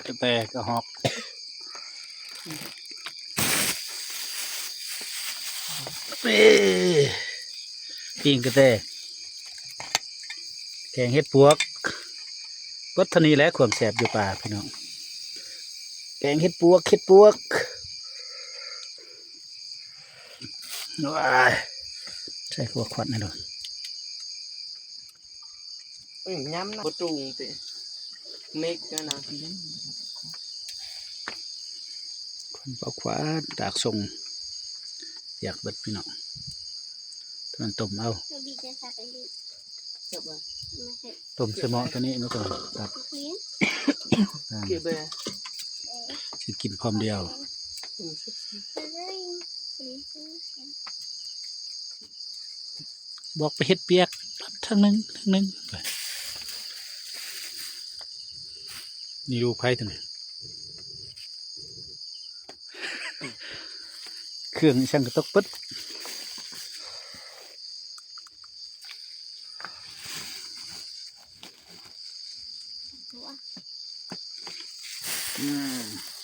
ກະແຕກະຮອກ ເອ້ ປີ້ງກະແຕ ແກງເຫັດປວກ ເບິດເທົ່ານີ້ແຫຼະ ຄວາມແຊບຢູ່ປ່າພີ່ນ້ອງ ແກງເຫັດປວກ ເຫັດປວກ ວ້າຍ ໃສ່ຫົວຂວັນໃຫ້ໂລດ ອືມ ຍຳນະ ບໍ່ປຸງຕິ ເມັກນະ ຄວັນເປົ່າຂວັນ ຕາກສົ່ງ ປຽກເບິດພີ່ນ້ອງ ຕົວນັ້ນຕົ້ມເອົາ ຕົ້ມໃສ່ໝໍ້ຕົວນີ້ ແລ້ວກໍຕັດ ອ່າ ຊິກິນພ້ອມດຽວ ບອກໄປເຮັດວຽກທາງໜຶ່ງ ທາງໜຶ່ງ ໄປ ນີ້ລູກໃຜຕົວນີ້ ເຄື່ອງອີ່ຫຍັງກະຕົກເບິດ ອືມ.